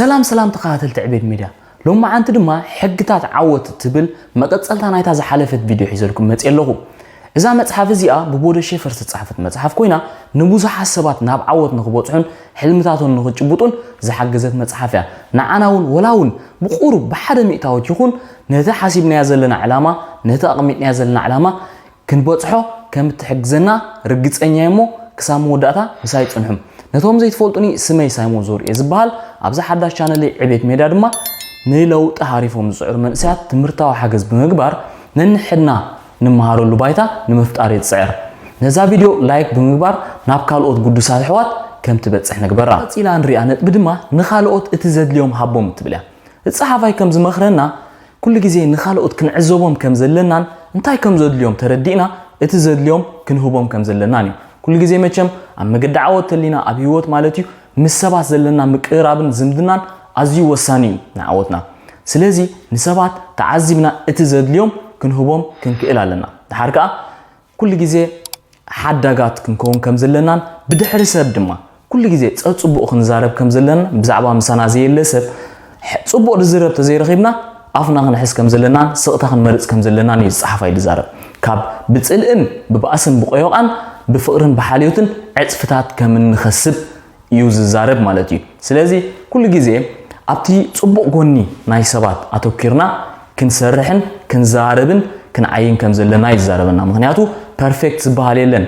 ሰላም ሰላም ተኸታተልቲ ዕቤት ሚድያ፣ ሎማዓንቲ ድማ ሕግታት ዓወት እትብል መቐጸልታ ናይታ ዝሓለፈት ቪድዮ ሒዘልኩም መጽየ ኣለኹ። እዛ መጽሓፍ እዚኣ ብቦዶ ሼፈር ዝተጻሕፈት መጽሓፍ ኮይና፣ ንብዙሓት ሰባት ናብ ዓወት ንኽበጽሑን ሕልምታቶም ንኽጭብጡን ዝሓገዘት መጽሓፍ እያ። ንዓና እውን ወላ እውን ብቑሩብ ብሓደ ሚእታዊት ይኹን ነቲ ሓሲብናዮ ዘለና ዕላማ፣ ነቲ ኣቕሚጥናዮ ዘለና ዕላማ ክንበጽሖ ከም እትሕግዘና ርግጸኛ እየ እሞ ክሳብ መወዳእታ ምሳይ ጽንሑ። ነቶም ዘይትፈልጡኒ ስመይ ሳይሞን ዞር እየ ዝበሃል። ኣብዚ ሓዳሽ ቻነለይ ዕቤት ሜዳ ድማ ንለውጢ ሃሪፎም ዝጽዕሩ መንእሰያት ትምህርታዊ ሓገዝ ብምግባር ነንሕድና ንመሃረሉ ባይታ ንምፍጣር እየ ዝጽዕር። ነዛ ቪድዮ ላይክ ብምግባር ናብ ካልኦት ግዱሳት ኣሕዋት ከም ትበጽሕ ንግበራ። ቀጺላ ንሪኣ ነጥቢ ድማ ንኻልኦት እቲ ዘድልዮም ሃቦም እትብል እያ። እቲ ጸሓፋይ ከም ዝመኽረና ኩሉ ግዜ ንኻልኦት ክንዕዘቦም ከም ዘለናን እንታይ ከም ዘድልዮም ተረዲእና እቲ ዘድልዮም ክንህቦም ከም ዘለናን እዩ። ኩሉ ግዜ መቸም ኣብ መገዲ ዓወት ተሊና ኣብ ህይወት ማለት እዩ ምስ ሰባት ዘለና ምቅርራብን ዝምድናን ኣዝዩ ወሳኒ እዩ ንዓወትና። ስለዚ ንሰባት ተዓዚብና እቲ ዘድልዮም ክንህቦም ክንክእል ኣለና። ድሓር ከኣ ኩሉ ግዜ ሓዳጋት ክንከውን ከም ዘለናን ብድሕሪ ሰብ ድማ ኩሉ ግዜ ጸጽቡቕ ክንዛረብ ከም ዘለናን ብዛዕባ ምሳና ዘየለ ሰብ ሕ- ጽቡቕ ዝዝረብ ተዘይረኺብና ኣፍና ክንሕዝ ከም ዘለናን ስቕታ ክንመርጽ ከም ዘለናን እዩ ዝጸሓፋይ ዝዛረብ። ካብ ብጽልእን ብባእስን ብቆዮቓን ብፍቕርን ብሓልዮትን ዕጽፍታት ከም እንኸስብ እዩ ዝዛረብ ማለት እዩ። ስለዚ ኩሉ ግዜ ኣብቲ ጽቡቕ ጎኒ ናይ ሰባት ኣተኪርና ክንሰርሕን ክንዛረብን ክንዓይን ከም ዘለና እዩ ዝዛረበና። ምኽንያቱ ፐርፌክት ዝበሃል የለን።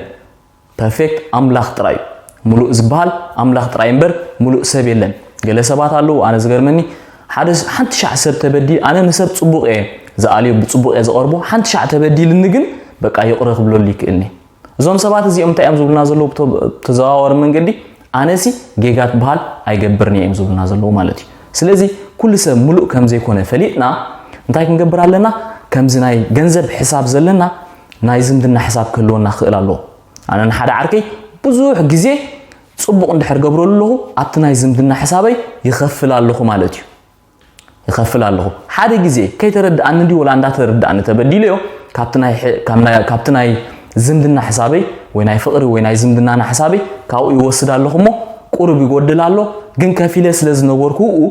ፐርፌክት ኣምላኽ ጥራይ እዩ። ሙሉእ ዝበሃል ኣምላኽ ጥራይ እምበር ሙሉእ ሰብ የለን። ገለ ሰባት ኣለዉ፣ ኣነ ዝገርመኒ ሓደ ሓንቲ ሻዕ ሰብ ተበዲ ኣነ ንሰብ ጽቡቕ እየ ዝኣልዮ ብጽቡቕ እየ ዝቐርቦ ሓንቲ ሻዕ ተበዲልኒ ግን በቃ ይቕረ ክብለሉ ይክእልኒ። እዞም ሰባት እዚኦም እንታይ እዮም ዝብሉና ዘለዉ ብተ- ብተዘዋዋሪ መንገዲ ኣነሲ ጌጋ ትበሃል ኣይገብርን እየ እዮም ዝብሉና ዘለዉ ማለት እዩ። ስለዚ ኩሉ ሰብ ሙሉእ ከም ዘይኮነ ፈሊጥና እንታይ ክንገብር ኣለና? ከምዚ ናይ ገንዘብ ሕሳብ ዘለና ናይ ዝምድና ሕሳብ ክህልወና ክኽእል ኣለዎ። ኣነ ንሓደ ዓርከይ ብዙሕ ግዜ ጽቡቕ እንድሕር ገብረሉ ኣለኹ ኣብቲ ናይ ዝምድና ሕሳበይ ይኸፍል ኣለኹ ማለት እዩ። ይኸፍል ኣለኹ። ሓደ ግዜ ከይተረድኣኒ ድዩ ወላ እንዳተረድኣኒ ተበዲለዮ ካብቲ ናይ ሕ- ካብ ናይ- ካብቲ ናይ ዝምድና ሕሳበይ ወይ ናይ ፍቕሪ ወይ ናይ ዝምድናና ሕሳበይ ካብኡ ይወስድ ኣለኹ እሞ ቁሩብ ይጎድል ኣሎ ግን ከፊለ ስለ ዝነበርኩ ኡ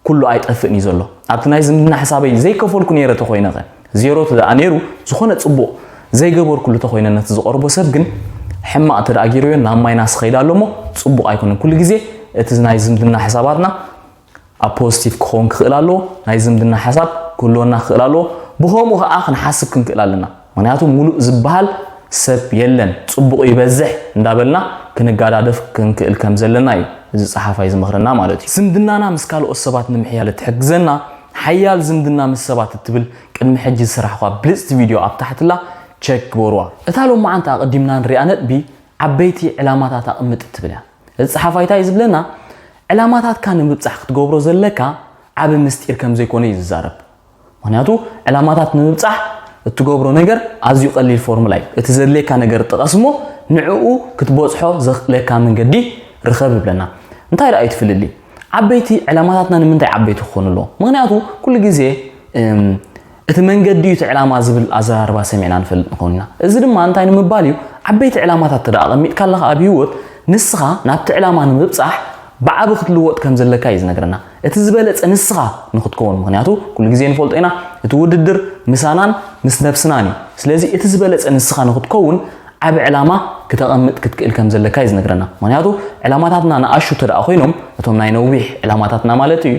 ኩሉ ኣይጠፍእን እዩ ዘሎ። ኣብቲ ናይ ዝምድና ሕሳበይ ዘይከፈልኩ ነይረ ተኾይነ ኸ ዜሮ ተደኣ ነይሩ ዝኾነ ጽቡቕ ዘይገበርኩሉ ተኾይነ ነቲ ዝቐርቦ ሰብ ግን ሕማቕ ተደኣ ገይረዮ ናብ ማይናስ ኸይድ ኣሎ እሞ ጽቡቕ ኣይኮነን። ኩሉ ግዜ እቲ ናይ ዝምድና ሕሳባትና ኣብ ፖዚቲቭ ክኸውን ክኽእል ኣለዎ። ናይ ዝምድና ሓሳብ ክህልወና ክኽእል ኣለዎ። ብኸምኡ ኸዓ ክንሓስብ ክንክእል ኣለና። ምኽንያቱ ሙሉእ ዝበሃል ሰብ የለን፣ ጽቡቕ ይበዝሕ እንዳበልና ክንጋዳደፍ ክንክእል ከም ዘለና እዩ እዚ ጸሓፋይ ዝመኽረና ማለት እዩ። ዝምድናና ምስ ካልኦት ሰባት ንምሕያል እትሕግዘና ሓያል ዝምድና ምስ ሰባት እትብል ቅድሚ ሕጂ ዝሰራሕኳ ብልጽቲ ቪድዮ ኣብ ታሕትላ ቸክ ግበርዋ። እታ ሎማዓንቲ ኣቐዲምና ንሪኣ ነጥቢ ዓበይቲ ዕላማታት ኣቕምጥ እትብል እያ። እዚ ጸሓፋይ እንታይ እዩ ዝብለና? ዕላማታትካ ንምብጻሕ ክትገብሮ ዘለካ ዓቢ ምስጢር ከም ዘይኮነ እዩ ዝዛረብ። ምኽንያቱ ዕላማታት ንምብጻሕ እትገብሮ ነገር ኣዝዩ ቀሊል ፎርሙላ እዩ። እቲ ዘድልየካ ነገር ጥቐስ እሞ ንዕኡ ክትበጽሖ ዘኽእለካ መንገዲ ርኸብ ይብለና። እንታይ ደኣ እዩ እቲ ፍልልይ? ዓበይቲ ዕላማታትና ንምንታይ ዓበይቲ ክኾኑ ኣለዎም? ምኽንያቱ ኩሉ ግዜ እም፣ እቲ መንገዲ እዩ እቲ ዕላማ ዝብል ኣዘራርባ ሰሚዕና ንፈልጥ ንኸውን ኢና። እዚ ድማ እንታይ ንምባል እዩ? ዓበይቲ ዕላማታት ተደኣ ኣቐሚጥካ ኣለኻ ኣብ ህይወት ንስኻ ናብቲ ዕላማ ንምብጻሕ ብዓቢ ክትልወጥ ከም ዘለካ እዩ ዝነግረና። እቲ ዝበለጸ ንስኻ ንኽትከውን፣ ምኽንያቱ ኩሉ ግዜ ንፈልጦ ኢና፣ እቲ ውድድር ምሳናን ምስ ነብስናን እዩ። ስለዚ እቲ ዝበለጸ ንስኻ ንኽትከውን ዓቢ ዕላማ ክተቐምጥ ክትክእል ከም ዘለካ እዩ ዝነግረና። ምኽንያቱ ዕላማታትና ንኣሽቱ ተደኣ ኮይኖም፣ እቶም ናይ ነዊሕ ዕላማታትና ማለት እዩ፣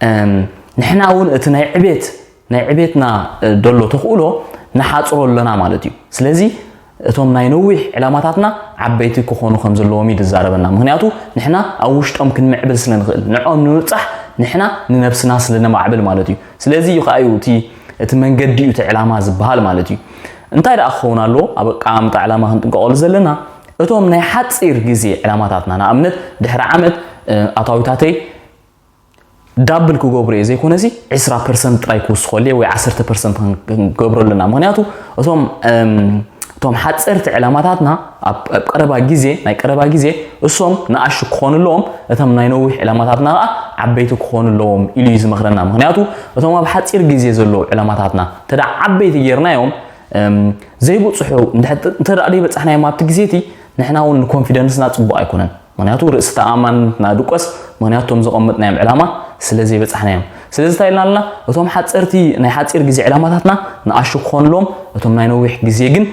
እም፣ ንሕና እውን እቲ ናይ ዕቤት ናይ ዕቤትና ደሎ ተኽእሎ ንሓጽሮ ኣለና ማለት እዩ። ስለዚ እቶም ናይ ነዊሕ ዕላማታትና ዓበይቲ ክኾኑ ከም ዘለዎም እዩ ዝዛረበና። ምኽንያቱ ንሕና ኣብ ውሽጦም ክንምዕብል ስለ ንኽእል፣ ንዕኦም ንምብጻሕ ንሕና ንነብስና ስለ ነማዕብል ማለት እዩ። ስለዚ እዩ ከኣ እዩ እቲ እቲ መንገዲ እዩ እቲ ዕላማ ዝበሃል ማለት እዩ። እንታይ ደኣ ክኸውን ኣለዎ? ኣብ ኣቀማምጣ ዕላማ ክንጥንቀቐሉ ዘለና እቶም ናይ ሓጺር ግዜ ዕላማታትና ንኣብነት ድሕሪ ዓመት ኣታዊታተይ ዳብል ክገብሮ እየ ዘይኮነሲ ዕስራ ፐርሰንት ጥራይ ክውስኸሉ እየ ወይ ዓሰርተ ፐርሰንት ክንገብሮ ኣለና። ምኽንያቱ እቶም እቶም ሓፀርቲ ዕላማታትና ኣብ ቀረባ ግዜ ናይ ቀረባ ግዜ እሶም ንኣሹ ክኾኑ ኣለዎም፣ እቶም ናይ ነዊሕ ዕላማታትና ከዓ ዓበይቲ ክኾኑ ኣለዎም ኢሉ እዩ ዝመኽረና። ምኽንያቱ እቶም ኣብ ሓፂር ግዜ ዘለዉ ዕላማታትና እንተ ዓበይቲ ጌርናዮም ዘይብፅሑ እንተ ዘይበፃሕናዮም ኣብቲ ግዜ እቲ ንሕና እውን ንኮንፊደንስና ፅቡቕ ኣይኮነን። ምክንያቱ ርእሲ ተኣማንነትና ድቆስ፣ ምክንያቱ እቶም ዘቐመጥናዮም ዕላማ ስለ ዘይበጻሕናዮም። ስለዚ እንታይ ኢልና ኣለና? እቶም ሓጸርቲ ናይ ሓጺር ግዜ ዕላማታትና ንኣሽቱ ክኾኑሎም፣ እቶም ናይ ነዊሕ ግዜ ግን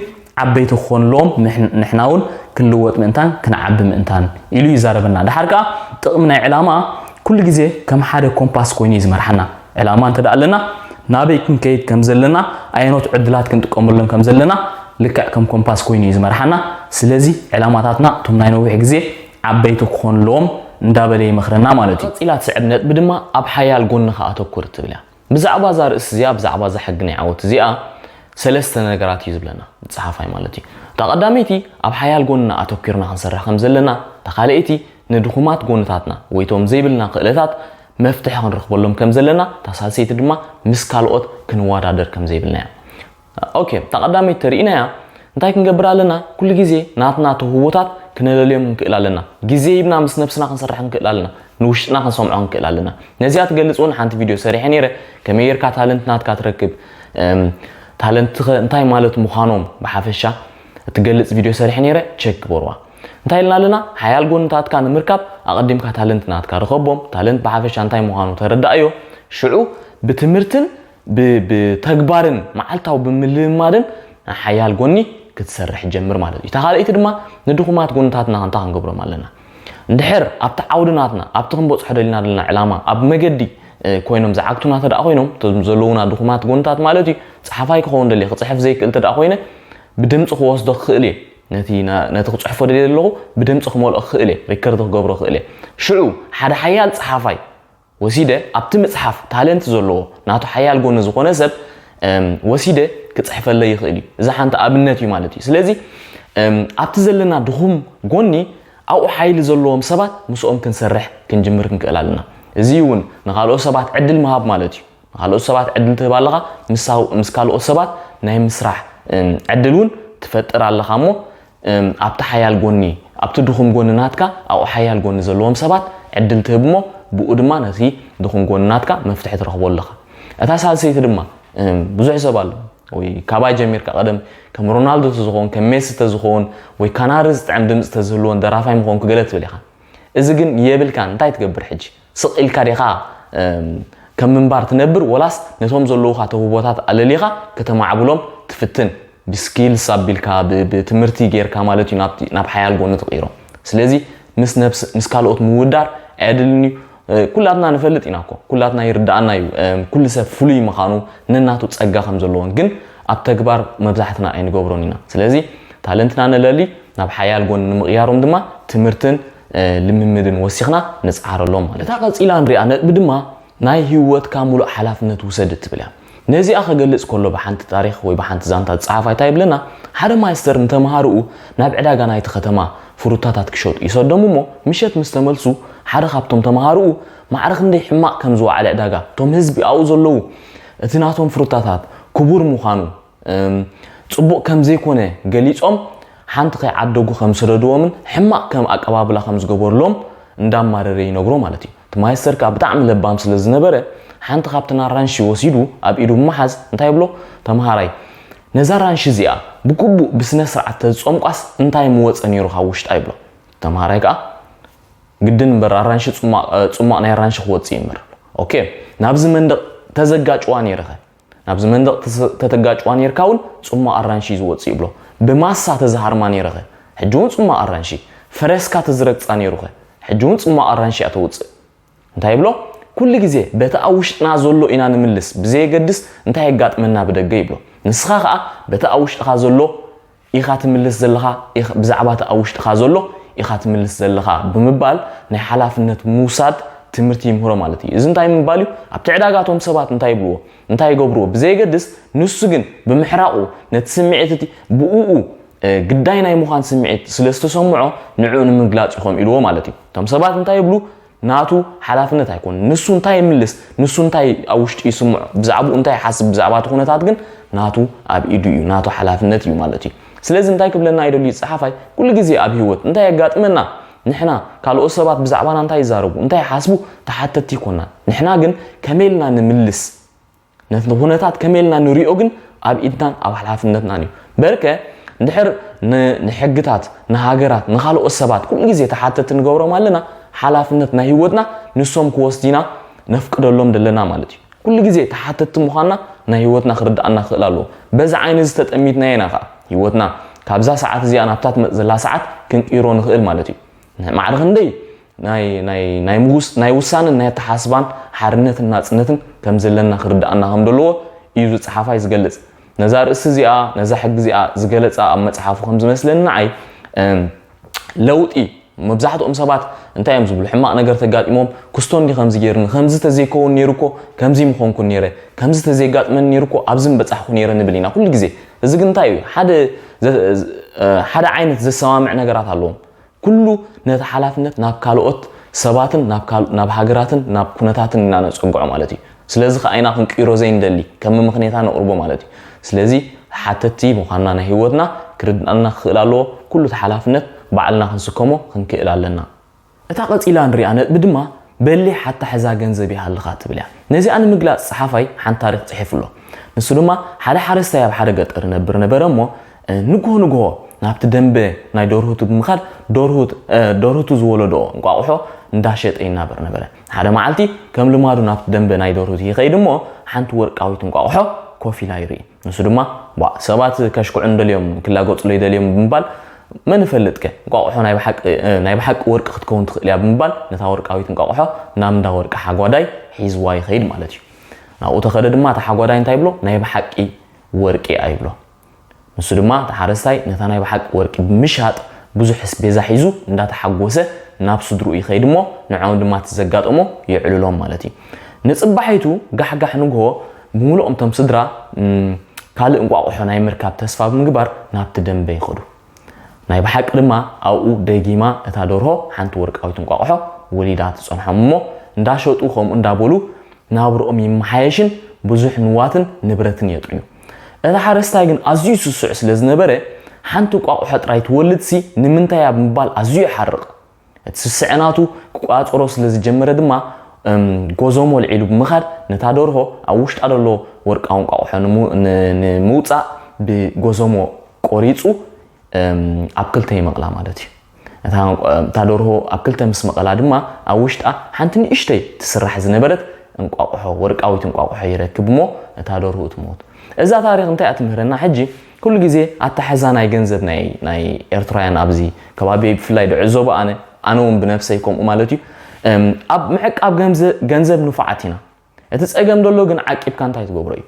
ዓበይቲ ክኾኑሎም፣ ምሕ- ንሕና እውን ክንልወጥ ምእንታን ክንዓቢ ምእንታን ኢሉ ይዛረበና። ድሓር ከኣ ጥቕሚ ናይ ዕላማ ኩሉ ግዜ ከም ሓደ ኮምፓስ ኮይኑ እዩ ዝመርሓና። ዕላማ እንተ ደኣ ኣለና፣ ናበይ ክንከይድ ከም ዘለና፣ ኣየኖት ዕድላት ክንጥቀመሎም ከም ዘለና ልክዕ ከም ኮምፓስ ኮይኑ እዩ ዝመርሓና። ስለዚ ዕላማታትና እቶም ናይ ነዊሕ ግዜ ዓበይቲ ክኾኑ ኣለዎም እንዳበለ ይመኽረና ማለት እዩ። ቀጺላ ትስዕብ ነጥቢ ድማ ኣብ ሓያል ጎንኻ ኣተኩር ትብል እያ። ብዛዕባ እዛ ርእሲ እዚኣ፣ ብዛዕባ እዛ ሕጊ ናይ ዓወት እዚኣ ሰለስተ ነገራት እዩ ዝብለና እቲ ጸሓፋይ ማለት እዩ። እታ ቀዳመይቲ ኣብ ሓያል ጎንና ኣተኩርና ክንሰርሕ ከም ዘለና፣ እታ ካልኣይቲ ንድኹማት ጎንታትና ወይ እቶም ዘይብልና ክእለታት መፍትሒ ክንረኽበሎም ከም ዘለና፣ እታ ሳልሰይቲ ድማ ምስ ካልኦት ክንወዳደር ከም ዘይብልና እያ። ኦኬ፣ እታ ቀዳመይቲ ተሪእናያ እንታይ ክንገብር ኣለና? ኩሉ ግዜ ናትና ተውህቦታት ክነለልዮም ክንክእል ኣለና። ግዜ ሂብና ምስ ነብስና ክንሰርሕ ክንክእል ኣለና። ንውሽጥና ክንሰምዖ ክንክእል ኣለና። ነዚኣ ትገልጽ እውን ሓንቲ ቪድዮ ሰሪሐ ነይረ። ከመይ ጌርካ ታለንት ናትካ ትረክብ? እም፣ ታለንትኸ እንታይ ማለት ምዃኖም ብሓፈሻ እትገልጽ ቪድዮ ሰሪሐ ነይረ። ቸክ ግበርዋ። እንታይ ኢልና ኣለና? ሓያል ጎንታትካ ንምርካብ ኣቐዲምካ ታለንት ናትካ ርኸቦም። ታለንት ብሓፈሻ እንታይ ምዃኑ ተረዳእዮ። ሽዑ ብትምህርትን ብ- ብተግባርን መዓልታዊ ብምልምማድን ሓያል ጎኒ ክትሰርሕ ጀምር ማለት እዩ። እታ ካልኣይቲ ድማ ንድኹማት ጎንታትና እንታይ ክንገብሮም ኣለና? እንድሕር ኣብቲ ዓውዲ ናትና፣ ኣብቲ ክንበጽሖ ደሊና ዘለና ዕላማ፣ ኣብ መገዲ እ፣ ኮይኖም ዝዓግቱና ተደኣ ኮይኖም፣ እቶም ዘለዉና ድኹማት ጎንታት ማለት እዩ፣ ጸሓፋይ ክኸውን ደልየ፣ ክጽሕፍ ዘይክእል ተደኣ ኮይነ፣ ብድምጺ ክወስዶ ክኽእል እየ። ነቲ ና- ነቲ ክጽሕፎ ደልየ ዘለኹ ብድምጺ ክመልኦ ክኽእል እየ፣ ሪከርድ ክገብሮ ክኽእል እየ። ሽዑ ሓደ ሓያል ጸሓፋይ ወሲደ ኣብቲ ምጽሓፍ ታለንት ዘለዎ ናቱ ሓያል ጎኒ ዝኾነ ሰብ እም፣ ወሲደ ክጽሕፈለይ ይኽእል እዩ። እዚ ሓንቲ ኣብነት እዩ ማለት እዩ። ስለዚ እም፣ ኣብቲ ዘለና ድኹም ጎኒ ኣብኡ ሓይሊ ዘለዎም ሰባት ምስኦም ክንሰርሕ ክንጅምር ክንክእል ኣለና። እዚ እውን ንኻልኦት ሰባት ዕድል ምሃብ ማለት እዩ። ንኻልኦት ሰባት ዕድል ትህብ ኣለኻ፣ ምስ ምስ ካልኦት ሰባት ናይ ምስራሕ እም፣ ዕድል እውን ትፈጥር ኣለኻ እሞ እም፣ ኣብቲ ሓያል ጎኒ፣ ኣብቲ ድኹም ጎኒ ናትካ ኣብኡ ሓያል ጎኒ ዘለዎም ሰባት ዕድል ትህብ እሞ ብኡ ድማ ነቲ ድኹም ጎኒ ናትካ መፍትሒ ትረኽቦ ኣለኻ። እታ ሳልሰይቲ ድማ እም፣ ብዙሕ ሰብ ኣሎ ወይ ካባይ ጀሚርካ ቀደም ከም ሮናልዶ ተዝኸውን ከም ሜሲ ተዝኸውን ወይ ካናሪ ዝጥዕም ድምፂ ተዝህልዎን ደራፋይ ምኾንኩ ገለ ትብል ኢኻ። እዚ ግን የብልካን። እንታይ ትገብር ሕጂ? ስቕ ኢልካ ዲኻ እም፣ ከም ምንባር ትነብር ወላስ ነቶም ዘለዉኻ ተውህቦታት ኣለሊኻ ከተማዕብሎም ትፍትን? ብስኪልስ ኣቢልካ ብ- ብትምህርቲ ጌርካ ማለት እዩ ናብቲ- ናብ ሓያል ጎኒ ትቕይሮ። ስለዚ ምስ ነብስ ምስ ካልኦት ምውዳር ኣየድልን እዩ። እ፣ ኩላትና ንፈልጥ ኢና እኮ፣ ኩላትና ይርዳኣና እዩ። እም፣ ኩሉ ሰብ ፍሉይ ምዃኑ ነናቱ ጸጋ ከም ዘለዎን ግን ኣብ ተግባር መብዛሕትና ኣይንገብሮን ኢና። ስለዚ ታለንትና ነለሊ ናብ ሓያል ጎኒ ንምቕያሮም ድማ ትምህርትን እ፣ ልምምድን ወሲኽና ንጽዓረሎም ማለት እዩ። እታ ቀጺላ ንሪኣ ነጥቢ ድማ ናይ ህይወትካ ሙሉእ ሓላፍነት ውሰድ እትብል እያ። ነዚኣ ከገልጽ ከሎ ብሓንቲ ታሪኽ ወይ ብሓንቲ ዛንታ ዝጸሓፋ እንታይ ይብለና? ሓደ ማስተር ንተምሃርኡ ናብ ዕዳጋ ናይቲ ከተማ ፍሩታታት ክሸጡ ይሰዶም እሞ ምሸት ምስ ተመልሱ ሓደ ካብቶም ተምሃርኡ ማዕረ ክንደይ ሕማቕ ከም ዝወዓለ ዕዳጋ እቶም ህዝቢ ኣብኡ ዘለዉ እቲ ናቶም ፍሩታታት ክቡር ምዃኑ እም፣ ጽቡቕ ከም ዘይኮነ ገሊጾም ሓንቲ ከይዓደጉ ከም ዝሰደድዎምን ሕማቕ ከም ኣቀባብላ ከም ዝገበርሎም እንዳማረረ ይነግሮ ማለት እዩ። እቲ ማይስተር ከኣ ብጣዕሚ ለባም ስለ ዝነበረ ሓንቲ ካብተን ኣራንሺ ወሲዱ ኣብ ኢዱ ብምሓዝ እንታይ ይብሎ? ተምሃራይ ነዛ ኣራንሺ እዚኣ ብግቡእ ብስነ ስርዓት ተዝጸምቋስ እንታይ ምወጸ ነይሩ ካብ ውሽጣ ይብሎ። ተምሃራይ ከኣ ግድን እምበር ኣራንሺ ጽሟቕ ጽሟቕ ናይ ኣራንሺ ክወጽእ እዩ እምበር። ኦኬ ናብዚ መንደቕ ተዘጋጭዋ ነይርኸ ናብዚ መንደቕ ተተጋጭዋ ነርካ እውን ጽሟቕ ኣራንሺ እዩ ዝወጽእ ይብሎ። ብማሳ ተዝሃርማ ነይረኸ ሕጂ እውን ጽሟቕ ኣራንሺ። ፈረስካ ተዝረግጻ ነይሩኸ ሕጂ እውን ጽሟቕ ኣራንሺ እያ ተውጽእ። እንታይ ይብሎ? ኩሉ ግዜ በቲ ኣብ ውሽጥና ዘሎ ኢና ንምልስ ብዘየገድስ እንታይ የጋጥመና ብደገ ይብሎ። ንስኻ ኸኣ በቲ ኣብ ውሽጥኻ ዘሎ ኢኻ ትምልስ ዘለኻ ብዛዕባ እቲ ኣብ ውሽጥኻ ዘሎ ኢኻ ትምልስ ዘለኻ ብምባል ናይ ሓላፍነት ምውሳድ ትምህርቲ ይምህሮ ማለት እዩ። እዚ እንታይ ምባል እዩ? ኣብቲ ዕዳጋ እቶም ሰባት እንታይ ይብልዎ እንታይ ይገብርዎ ብዘየገድስ ንሱ ግን ብምሕራቑ ነቲ ስምዒት እቲ ብእኡ ግዳይ ናይ ምዃን ስምዒት ስለ ዝተሰምዖ ንዕኡ ንምግላጽ ኢኹም ኢልዎ ማለት እዩ። እቶም ሰባት እንታይ ይብሉ? ናቱ ሓላፍነት ኣይኮን ንሱ እንታይ ይምልስ ንሱ እንታይ ኣብ ውሽጡ ይስምዖ ብዛዕባኡ እንታይ ይሓስብ ብዛዕባ እቲ ኩነታት ግን ናቱ ኣብ ኢዱ እዩ ናቱ ሓላፍነት እዩ ማለት እዩ። ስለዚ እንታይ ክብለና ይደልዩ ጸሓፋይ? ኩሉ ግዜ ኣብ ህይወት እንታይ የጋጥመና ንሕና ካልኦት ሰባት ብዛዕባና እንታይ ይዛረቡ እንታይ ይሓስቡ ተሓተቲ ይኮና። ንሕና ግን ከመይ ኢልና ንምልስ ነቲ ኩነታት ከመይ ኢልና ንሪኦ ግን ኣብ ኢድናን ኣብ ሓላፍነትናን እዩ። በርከ እንድሕር ንሕግታት፣ ንሃገራት፣ ንኻልኦት ሰባት ኩሉ ግዜ ተሓተቲ ንገብሮም ኣለና። ሓላፍነት ናይ ህይወትና ንሶም ክወስዲና ነፍቅደሎም ደለና ማለት እዩ። ኩሉ ግዜ ተሓተቲ ምዃንና ናይ ህይወትና ክርድኣና ክኽእል ኣለዎ። በዚ ዓይኒ እዚ ተጠሚትናዮ ኢና ከዓ ህይወትና ካብዛ ሰዓት እዚኣ ናብታ ትመጽእ ዘላ ሰዓት ክንቅይሮ ንኽእል ማለት እዩ። ማዕረ ክንደይ ናይ ውሳንን ናይ ኣተሓስባን ሓርነትን ናፅነትን ከም ዘለና ክርድኣና ከም ዘለዎ እዩ ዝፀሓፋይ ዝገልፅ። ነዛ ርእሲ እዚኣ ነዛ ሕጊ እዚኣ ዝገለፃ ኣብ መፅሓፉ ከም ዝመስለኒ ንዓይ ለውጢ መብዛሕትኦም ሰባት እንታይ እዮም ዝብሉ? ሕማቕ ነገር ተጋጢሞም ክስቶ እንዲ ከምዚ ገይርኒ ከምዚ ተዘይከውን ነይሩ እኮ ከምዚ ምኾንኩ ነይረ ከምዚ ተዘይጋጥመኒ ነይሩ እኮ ኣብዚ ምበፃሕኩ ነይረ ንብል ኢና ኩሉ ግዜ። እዚ ግን እንታይ እዩ? ሓደ ዓይነት ዘሰማምዕ ነገራት ኣለዎም። ኩሉ ነቲ ሓላፍነት ናብ ካልኦት ሰባትን ናብ ሃገራትን ናብ ኩነታትን ኢና ነፀግዖ ማለት እዩ። ስለዚ ከዓ ኢና ክንቅይሮ ዘይንደሊ ከም ምኽንያታ ነቕርቦ ማለት እዩ። ስለዚ ሓተቲ ምዃንና ናይ ህይወትና ክርድኣና ክኽእል ኣለዎ። ኩሉ እቲ ሓላፍነት ባዕልና ክንስከሞ ክንክእል ኣለና። እታ ቀጺላ ንሪኣ ነጥቢ ድማ በሊሕ ኣታሕዛ ገንዘብ ይሃልኻ ትብል እያ። ነዚኣ ንምግላጽ ጸሓፋይ ሓንቲ ታሪኽ ጽሒፉ ኣሎ። ንሱ ድማ ሓደ ሓረስታይ ኣብ ሓደ ገጠር ይነብር ነበረ እሞ ንግሆ ንግሆ ናብቲ ደንበ ናይ ደርሁቱ ብምኻድ ደርሁቱ ዝወለድኦ እንቋቑሖ እንዳሸጠ ይናበር ነበረ። ሓደ መዓልቲ ከም ልማዱ ናብቲ ደንበ ናይ ደርሁቱ ይኸይድ እሞ ሓንቲ ወርቃዊት እንቋቑሖ ኮፍ ኢላ ይርኢ። ንሱ ድማ ቧእ ሰባት ከሽክዑ እንደልዮም ክላገጹለይ ደልዮም ብምባል መን ይፈልጥከ እንቋቑሖ ናይ ብሓቂ ወርቂ ክትከውን ትኽእል እያ ብምባል ነታ ወርቃዊት እንቋቑሖ ናብ እንዳ ወርቂ ሓጓዳይ ሒዝዋ ይኸይድ ማለት እዩ። ናብኡ ተኸደ ድማ እቲ ሓጓዳይ እንታይ ይብሎ? ናይ ብሓቂ ወርቂ እያ ይብሎ። ንሱ ድማ እቲ ሓረስታይ ነታ ናይ ብሓቂ ወርቂ ብምሻጥ ብዙሕ ኣስቤዛ ሒዙ እንዳተሓጎሰ ናብ ስድርኡ ይኸይድ እሞ ንዕኦም ድማ እቲ ዘጋጠሞ የዕልሎም ማለት እዩ። ንፅባሒቱ ጋሕጋሕ ንግሆ ብምሉኦም እቶም ስድራ ካልእ እንቋቑሖ ናይ ምርካብ ተስፋ ብምግባር ናብቲ ደንበ ይኸዱ። ናይ ብሓቂ ድማ ኣብኡ ደጊማ እታ ደርሆ ሓንቲ ወርቃዊት እንቋቑሖ ወሊዳ ትፀንሖም እሞ እንዳሸጡ ከምኡ እንዳበሉ ናብርኦም ይመሓየሽን ብዙሕ ንዋትን ንብረትን የጥርዩ። እቲ ሓረስታይ ግን ኣዝዩ ስሱዕ ስለ ዝነበረ ሓንቲ እንቋቑሖ ጥራይ ትወልድሲ ንምንታይ እያ ብምባል ኣዝዩ ይሓርቕ። እቲ ስስዐ ናቱ ክቋጽሮ ስለ ዝጀመረ ድማ ጎዞሞ ልዒሉ ብምኻድ ነታ ደርሆ ኣብ ውሽጣ ዘሎ ወርቃዊ እንቋቑሖ ንምውጻእ ብጎዞሞ ቆሪጹ ኣብ ክልተ ይመቕላ ማለት እዩ። እታ ደርሆ ኣብ ክልተ ምስ መቐላ ድማ ኣብ ውሽጣ ሓንቲ ንእሽተይ ትስራሕ ዝነበረት እንቋቑሖ ወርቃዊት እንቋቑሖ ይረክብ እሞ እታ ደርሆ ትሞት። እዛ ታሪኽ እንታይ እያ ትምህረና? ሕጂ ኩሉ ግዜ ኣታሕዛ ናይ ገንዘብ ናይ ኤርትራውያን ኣብዚ ከባቢ ብፍላይ ድዕዘቦ ኣነ ኣነ እውን ብነፍሰይ ከምኡ ማለት እዩ። ኣብ ምዕቃብ ገንዘብ ንፉዓት ኢና። እቲ ጸገም ደሎ ግን ዓቂብካ እንታይ ትገብሮ እዩ።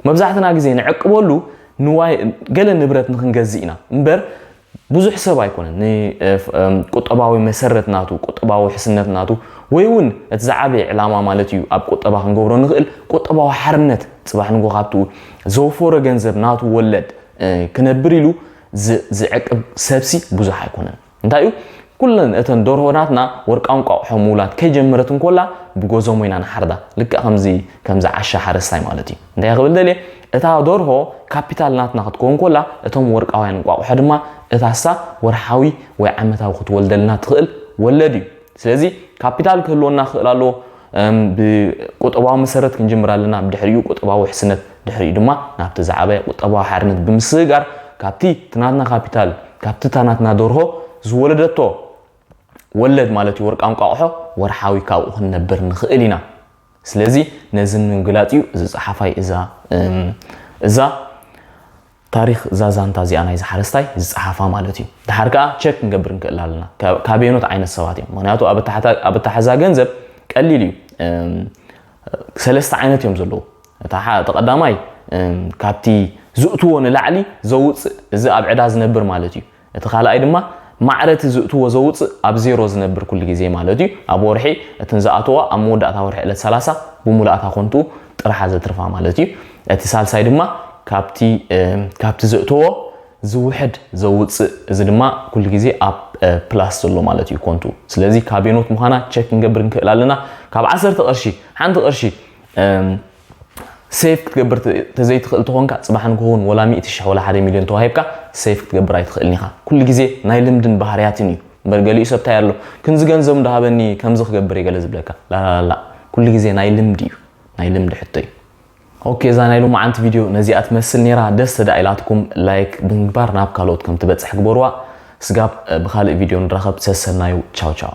መብዛሕትና ግዜ ንዕቅበሉ ንዋይ ገለ ንብረት ንክንገዝእ ኢና እምበር ብዙሕ ሰብ ኣይኮነን ንቁጠባዊ መሰረት ናቱ ቁጠባዊ ውሕስነት ናቱ ወይ እውን እቲ ዝዓበየ ዕላማ ማለት እዩ ኣብ ቁጠባ ክንገብሮ ንኽእል ቁጠባዊ ሓርነት ፅባሕ ንጎ ካብትኡ ዘወፈሮ ገንዘብ ናቱ ወለድ ክነብር ኢሉ ዝዕቅብ ሰብሲ ብዙሕ ኣይኮነን። እንታይ እዩ ኩለን እተን ደርሆ ናትና ወርቃዊ እንቋቑሖ ምውላድ ከይጀመረት እንኮላ ብጎዞሞ ኢና ንሓርዳ። ልክዕ ከምዚ ከምዚ ዓሻ ሓረስታይ ማለት እዩ። እንታይ ክብል ደልየ እታ ደርሆ ካፒታል ናትና ክትከውን ኮላ እቶም ወርቃውያን እንቋቑሖ ድማ እታሳ ወርሓዊ ወይ ዓመታዊ ክትወልደልና ትኽእል ወለድ እዩ። ስለዚ ካፒታል ክህልወና ክኽእል ኣለዎ። ብቁጠባዊ መሰረት ክንጅምር ኣለና። ብድሕሪኡ ቁጠባዊ ውሕስነት ድሕሪኡ ድማ ናብቲ ዝዓበየ ቁጠባዊ ሓርነት ብምስግጋር ካብቲ እቲ ናትና ካፒታል ካብቲ እታ ናትና ደርሆ ዝወለደቶ ወለድ ማለት እዩ ወርቃዊ እንቋቑሖ ወርሓዊ ካብኡ ክንነብር ንኽእል ኢና። ስለዚ ነዚ ንምግላፅ እዩ እዚ ፀሓፋይ እዛ እዛ ታሪኽ እዛ ዛንታ እዚኣ ናይዚ ሓረስታይ ዝፀሓፋ ማለት እዩ። ድሓር ከዓ ቸክ ክንገብር ንክእል ኣለና። ካበየኖት ዓይነት ሰባት እዮም? ምክንያቱ ኣብ ኣተሓዛ ገንዘብ ቀሊል እዩ። ሰለስተ ዓይነት እዮም ዘለዉ። እታ ቀዳማይ ካብቲ ዝእትዎ ንላዕሊ ዘውፅእ እዚ ኣብ ዕዳ ዝነብር ማለት እዩ። እቲ ካልኣይ ድማ ማዕረ እቲ ዝእትዎ ዘውፅእ ኣብ ዜሮ ዝነብር ኩሉ ግዜ ማለት እዩ። ኣብ ወርሒ እትን ዝኣተዋ ኣብ መወዳእታ ወርሒ ዕለት ሰላሳ ብሙሉኣታ ኮንትኡ ጥርሓ ዘትርፋ ማለት እዩ። እቲ ሳልሳይ ድማ ካብቲ ካብቲ ዘእተዎ ዝውሕድ ዘውፅእ እዚ ድማ ኩሉ ግዜ ኣብ ፕላስ ዘሎ ማለት እዩ ኮንቱ። ስለዚ ካቤኖት ምዃና ቸክ ክንገብር ንክእል ኣለና። ካብ ዓሰርተ ቅርሺ ሓንቲ ቅርሺ ሴፍ ክትገብር ተዘይትኽእል ተኾንካ ፅባሕ ንክኸውን ወላ ሚእቲ ሽሕ ወላ ሓደ ሚልዮን ተዋሂብካ ሴፍ ክትገብር ኣይትኽእልን ኢኻ። ኩሉ ግዜ ናይ ልምድን ባህርያትን እዩ እምበር ገሊኡ ሰብ እንታይ ኣሎ ክንዚ ገንዘብ እንዳሃበኒ ከምዚ ክገብር እየ ገለ ዝብለካ ላላላ ኩሉ ግዜ ናይ ልምዲ እዩ። ናይ ልምዲ ሕቶ እዩ። ኦኬ፣ እዛ ናይ ሎማዓንቲ ቪድዮ ነዚኣ ትመስል ነይራ። ደስ ተዳ ኢላትኩም ላይክ ብምግባር ናብ ካልኦት ከም ትበጽሕ ግበርዋ። ስጋብ ብኻልእ ቪድዮ ንራኸብ። ሰሰናዩ። ቻው ቻው።